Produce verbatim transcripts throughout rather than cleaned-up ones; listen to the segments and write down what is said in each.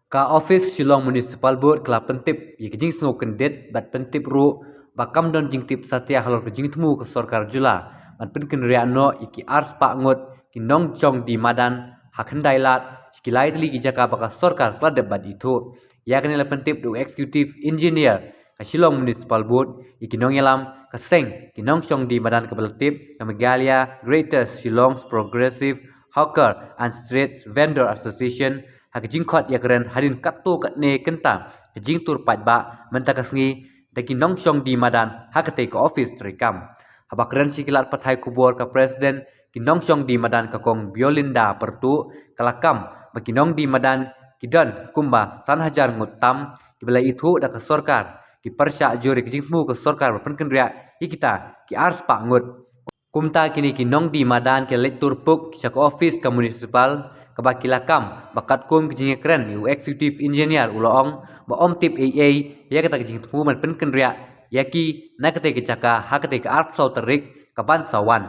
Ka office Shillong Municipal Board ka la pyntip ïa ka jingsngewkyndit bad pyntip ruh ba kam don jingtip satia halor ka jingthmu ka sorkar jylla ban pynkynriah noh ïa ki arspah ngut ki nongshong die madan ha Khyndailad sha ki lai tylli ki jaka ba ka sorkar ka la dep ban ithuh. Ïa kane la pyntip da u Executive Engineer ka Shillong Municipal Board ïa ki nongïalam ka seng ki nongshong die madan kaba la tip ka Meghalaya Greater Shillong Progressive Hawker and Street Vendor Association ha ka jingkhot ïakren hadien katto katne kynta ka jingtur paidbah mynta ka sngi da ki nongshong die madan ha katei ka office treikam. Haba kren sha ki lad pathai khubor ka President ki nongshong die madan ka Kong Biolinda Pyrtuh ka la kam ba ki nong die madan ki don kumba san hajar ngut tam kiba la ithuh da ka sorkar ki pyrshah jur ïa ka jingthmu ka sorkar ba pynkynriah ïa kita ki arspah ngut. Kumta kine ki nong die madan ki la leit tur puk sha ka office ka municipal kaba ki la kam ba katkum ka jingïakren ïa u Executive Engineer u la ong ba ym tip ei ei ïa kata ka jingthmu ban pynkynriah ïa ki na katei ka jaka ha katei ka arphew saw tarik ka ban sa wan.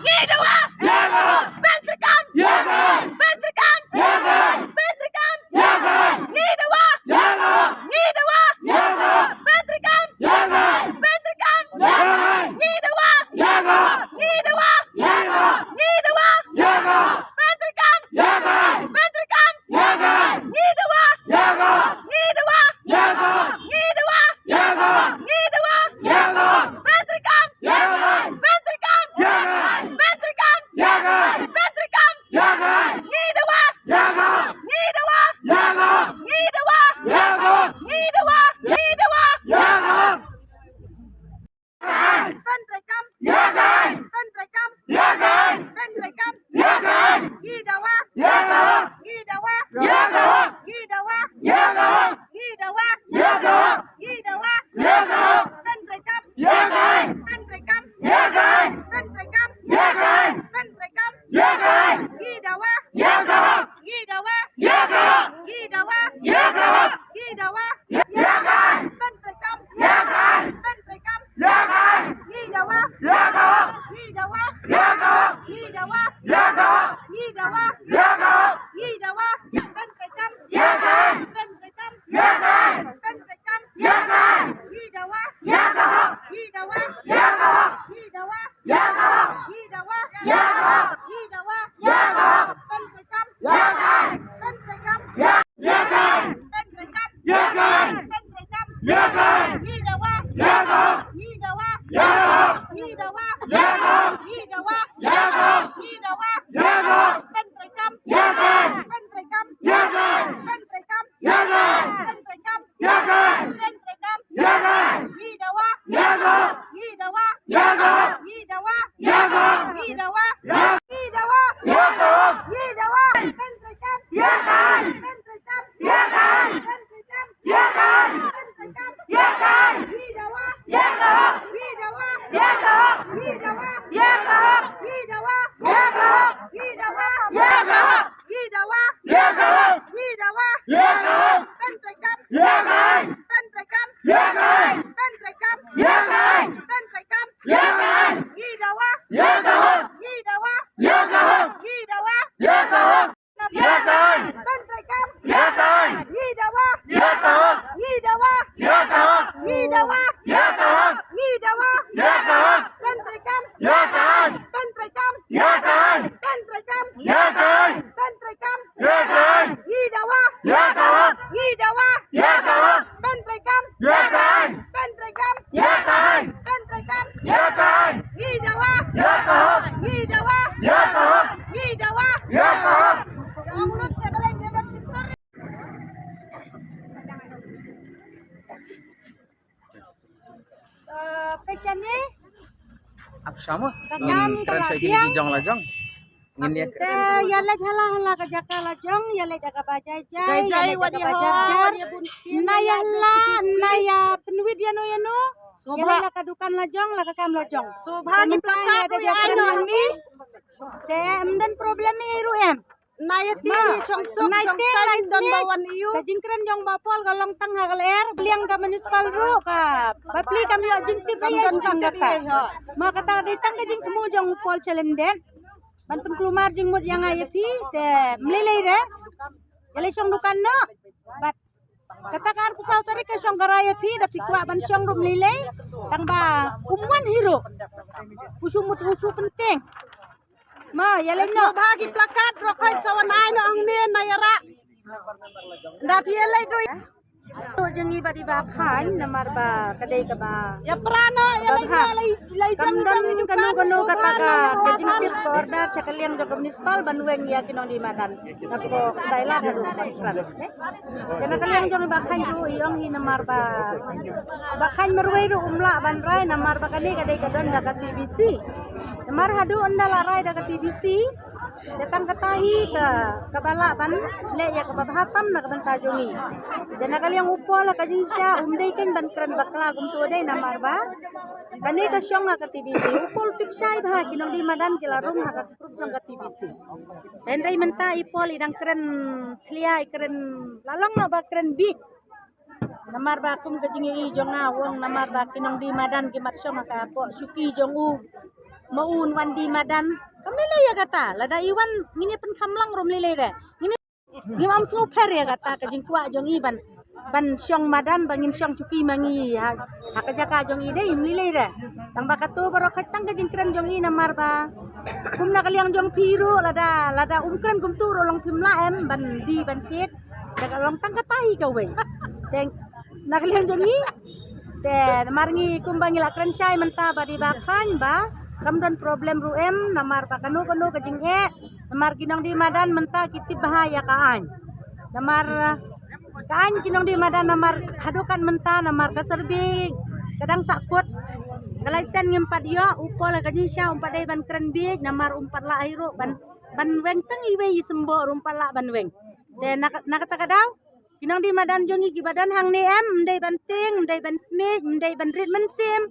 Ngi dawa ban treikam. Ban treikam. Ban treikam. Ngi dawa. Ngi dawa ban treikam. Ban treikam. Ngi dawa. Ngi dawa. Ngi dawa ban treikam. Ban treikam. Ngi dawa. Ngi dawa. Ngi dawa. Ngi dawa. Ngi dawa. Ban treikam. Ban treikam. Ban treikam. Ban treikam. Ban treikam. Ngi dawa. Ngi dawa. Ngi dawa. Ngi dawa. Ngi dawa. Ngi dawa. Ban treikam. Ban treikam. Ban treikam. Ngi dawa. Ngi dawa. Ngi dawa. Ngi dawa. Ban treikam. Ban treikam. Ban treikam. Ban treikam. Ngi dawa. Ngi dawa. Ngi dawa. Ban treikam. Ban treikam. Ngi dawa. Ngi dawa. Ngi dawa. Ngi dawa. Ban treikam. Ban treikam. Ban treikam. Ngi dawa. Ngi dawa. Ngi dawa. Ngi dawa. Ngi dawa. Ban treikam. Ban treikam. Ban treikam. Ngi dawa. Ngi dawa. Ngi dawa. Ban treikam. Ban treikam. Ban treikam. Ban treikam. Ban treikam. Ngi dawa. Ngi dawa. Ngi dawa. Ngi dawa. Ngi dawa. Ngi dawa. Ban treikam. Ban treikam. Ban treikam. Ban treikam. Ngi dawa. Ngi dawa. Ngi dawa. Ngi dawa. Ngi dawa. Ngi dawa. Ngi dawa. Ngi dawa. Ngi dawa. Ngi dawa. Ban treikam. Ban treikam. Ban treikam. Ban treikam. Ngi dawa. Ngi dawa. Ngi dawa. Ban treikam. Ngi dawa. Ngi dawa. Ngi dawa. Ngi dawa. Ban treikam. Ban treikam. Ban treikam. Ban treikam. Ngi dawa. Ngi dawa. Ban treikam. Ban treikam. Ban treikam. Ngi dawa. Ngi dawa. Ngi dawa. Eh, patient ni? Ap sama. Ka kam ka la biang. Ngin kren sa kini ki jong la jong. Ngin ïa kren. Te ïa leit hala hala ka jaka la jong, ïa leit da kaba jai jai, jai jai, ïa leit da kaba jai jai. Na ïa la, na ïa pynwit ïa no ïa no. Ïa leit la ka dukan la jong, la ka kam la jong. Sngewbha ki pla ka ïa da ïa kren la ni. Te em don problem ïa ruh em. Na ïa tieng ïa shong suk, na ïa shong tieng saiñ la don ba wan ïa u. Ka jingkren jong ba Paul ka long tang ha ka lyer, liang ka municipal ruh ka bapli kam ïoh jingtip ïa shong kata. Ma kata dei tang ka jingthmu jong u Paul Chalenden. Ban pynkulmar jingmut ïa nga ïa phi, te mlei lei re. Ïaleit shong dukan noh. Bad kata ka arphew saw tarik ka shong ka rai ïa phi, da phi kwah ban shong ruh ym lei lei. Tang ba um wan hi ruh. U shu mut u shu pyntieng. Ma, ïaleit noh. Bha ki plakat ruh khoi sa wan ai noh hangne na ïarap. Da phi ïaleit ruh. To jong i bad i Bah Khaiñ namar ba ka dei kaba. Ïa pra noh, ïaleit noh, ïaleit. Kam don kano kano kata ka, ka jingtip ka order sha ka liang jong ka municipal ban weng ïa ki nongdie madan. Nga ko dei lad haduh ban srat. Kane ka liang jong i Bah Khaiñ ruh i ong hi namar ba Bah Khaiñ marwei ruh um lah ban rai namar ba kane ka dei ka don da ka T B C. Namar haduh ynda la rai da ka T B C, te tang kata hi ka, kaba lah ban leh ïa kaba bha tam na ka bynta jong i. Te na ka liang u Paul ha ka jingshisha um dei kein ban kren bakla kumto dei namar ba kane ka shong ha ka T B C. U Paul tip shai bha ki nongdie madan ki la rung ha ka group jong ka T B C. Hynrei mynta i Paul i dang kren thlia, i kren la long noh ba kren bieit. Namar ba kum ka jingïohi jong nga u ong namar ba ki nongdie madan ki mat shong ha ka poh shuki jong u. Ma un wan die madan. Kam lei lei ïa kata, lada i wan ngin ïa pynkham lang ruh ym lei lei re. Ngin, ngim ym sngewpher ïa kata ka jingkwah jong i ban, ban shong madan ba ngin shong shuki ma ngi ha, ha ka jaka jong i dei ym lei lei re. Tang ba kato baroh ka tang ka jingkren jong i namar ba kum na ka liang jong phi ruh lada, lada um kren kumto ruh long phim lah em ban die ban thied. Da ka long tang kata hi kawei. Te na ka liang jong ngi, te namar ngi kumba ngi la kren shai mynta bad i Bah Khaiñ ba kam don problem ruh em namar ba kano kano ka jingeh. Namar ki nongdie madan mynta ki tip bha ïa ka aiñ. Namar ka aiñ ki nongdie madan namar haduh kat mynta namar ka survey ka dang sahkut. Ka license ngim pat ïoh, u Paul ha ka jingshisha um pat dei ban kren bieit namar um pat lah hi ruh ban, ban weng tang iwei i symbol ruh um pat lah ban weng. Te na, na kata ka daw ki nongdie madan jong ngi kiba don hangne em, ym dei ban tieng, ym dei ban smiej, ym dei ban rit mynsiem.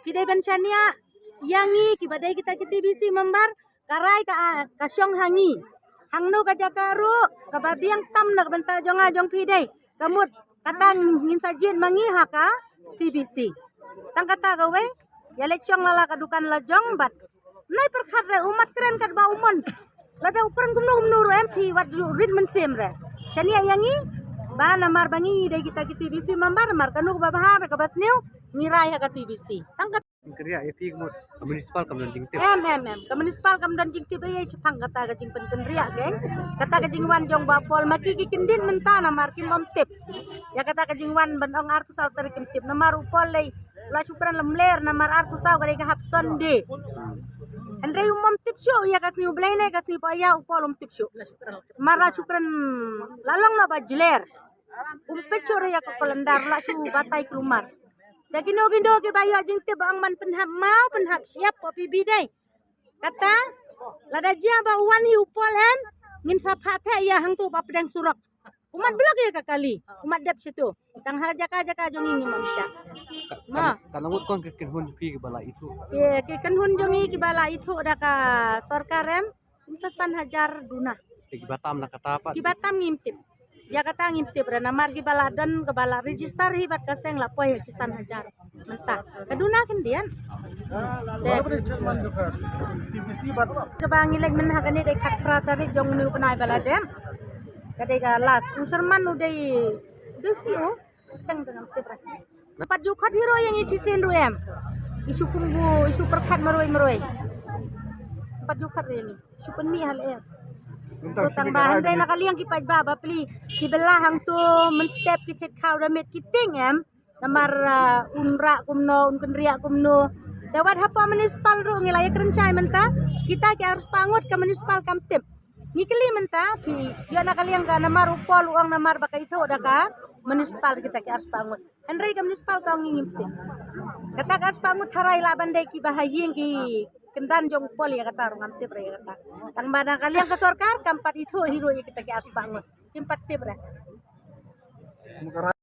Ki dei ban shaniah ïa ngi kiba dei kita ki T B C member, ka rai ka, ka shong ha ngi. Hangno ka jaka ruh kaba biang tam na ka bynta jong nga jong phi dei. Ka mut kata ngin sa jied ma ngi ha ka T B C. Tang kata kawei, ïaleit shong la la ka dukan la jong bad. Nai pyrkhat re, u mat kren katba u mon. Lada u kren kumno kumno ruh em phi wat rit mynsiem re. Shaniah ïa ngi ba namar ba ngi dei kita ki T B C member, namar kano kaba bha re kaba sniew ngi rai ha ka T B C. Tang ka Kynriah ïa phi ka mut ka municipal kam don jingtip. Em, em, em. Ka municipal kam don jingtip ei ei shaphang kata ka jingpynkynriah keng. Kata ka jingwan jong Bah Paul ma ki ki kyndit mynta namar kim bym tip. Ïa kata ka jingwan ban ong arphew saw tarik kim tip namar u Paul lei la shu kren lamler namar arphew saw ka dei ka hap Sunday. Hynrei um bym tip shuh ïa ka sngi U Blei ne ka sngi Bah ïa u Paul um tip shuh. Namar la shu kren la long na ba jler. Um peit shuh re ïa ka kolendar la shu batai kulmar. Te kino kino kiba ïoh jingtip ba ong ban pynhap maw, pynhap shyiap, ko phi bidei. Kata lada jia ba u wan hi u Paul em, ngin sa phah theh ïa hangto ba pdeng surok. U mat block ïa ka kali, u mat dep shitu. Tang ha jaka jaka jong ngi ngim ym shah. Ma. Ka, ka ngut kon ki kynhun jong phi kiba la ithuh. Ki, ki kynhun jong ngi kiba la ithuh da ka sorkar em. Kumta san hajar duna. Te kiba tam na kata pat? Kiba tam ngim tip. Ïa kata ngim tip re namar kiba la don, kiba la register hi bad ka seng la poi ha ki san hajar. Mynta ka duna khyndiat. Te kiba ngi leit mynta ha kane dei khatphra tarik jong une u bnai ba la dep. Ka dei ka last. U Sherman u dei, u dei C E O. Teng teng ngam tip re. Pat ju khot hi ruh ïa ngi shisien ruh em. I shu pynbu, i shu pyrkhat marwei marwei. Pat ju khot ruh ïa ngi. Shu pynmih ha lyer. Tang ba hynrei na ka liang ki paidbah bapli ki bylla hangto mynstep ki thied khaw da miet ki tieng em. Namar, ah, un rah kumno, un kynriah kumno. Te wat hapoh municipal ruh ngi la ïakren shai mynta. Kita ki arspah ngut ka municipal kam tip. Ngi kylli mynta phi ïoh na ka liang ka namar u Paul u ong namar ba ka ithuh da ka municipal kita ki arspah ngut. Hynrei ka municipal ka ong ngi ngim tip. Kata ka arspah ngut tharai lah ban dei kiba ha ïing ki kyndan jong u Paul ïa kata ruh ngam tip re ïa kata. Tang ba na ka liang ka sorkar kam pat ithuh hi ruh ïa kita ki arspah ngut. Kim pat tip re.